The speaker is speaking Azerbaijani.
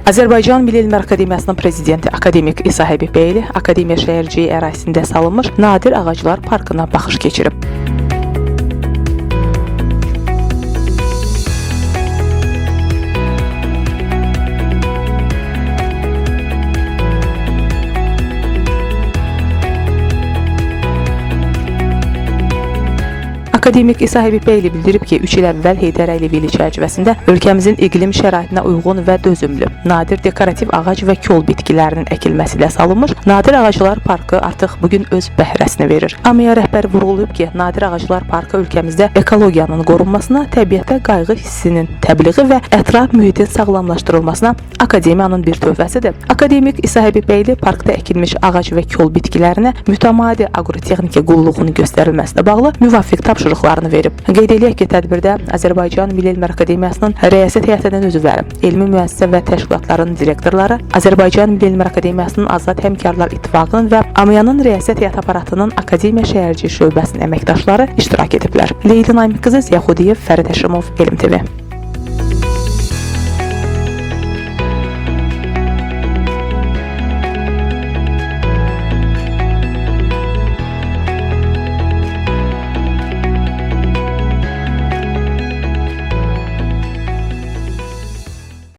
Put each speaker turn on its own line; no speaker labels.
Azərbaycan Milli Elmlər Akademiyasının prezidenti akademik İsa Həbibbəyli Akademiya şəhərciyi ərazisində salınmış Nadir Ağaclar Parkına baxış keçirib. Akademik İsa Həbibbəyli bildirib ki, 3 il əvvəl Heydər Əliyev ili çərçivəsində ölkəmizin iqlim şəraitinə uyğun və dözümlü, nadir dekorativ ağac və kol bitkilərinin əkilməsi ilə salınmış Nadir Ağaclar Parkı artıq bu gün öz bəhrəsini verir. AMİA rəhbəri vurğulayıb ki, Nadir Ağaclar Parkı ölkəmizdə ekologiyanın qorunmasına, təbiətə qayğı hissinin təbliği və ətraf mühitin sağlamlaşdırılmasına akademiyanın bir töhfəsidir. Akademik İsa Həbibbəyli parkda əkilmiş ağac və kol bitkilərinə mütəmadi aqrotexniki qulluğunun göstərilməsinə bağlı müvafiq tapşırıqlarını verib. Qeyd eləyək ki, tədbirdə Azərbaycan Milli Elmlər Akademiyasının rəyasət heyətinin üzvləri, elmi müəssisə və təşkilatların direktorları, Azərbaycan Milli Elmlər Akademiyasının Azad Həmkarlar İttifaqının və AMİA-nın rəyasət heyəti aparatının Akademiya Şəhərciyi şöbəsinin əməkdaşları iştirak ediblər. Leyli Namiq qızı Ziya Xudiyev, Fərid Həşimov, Elm TV.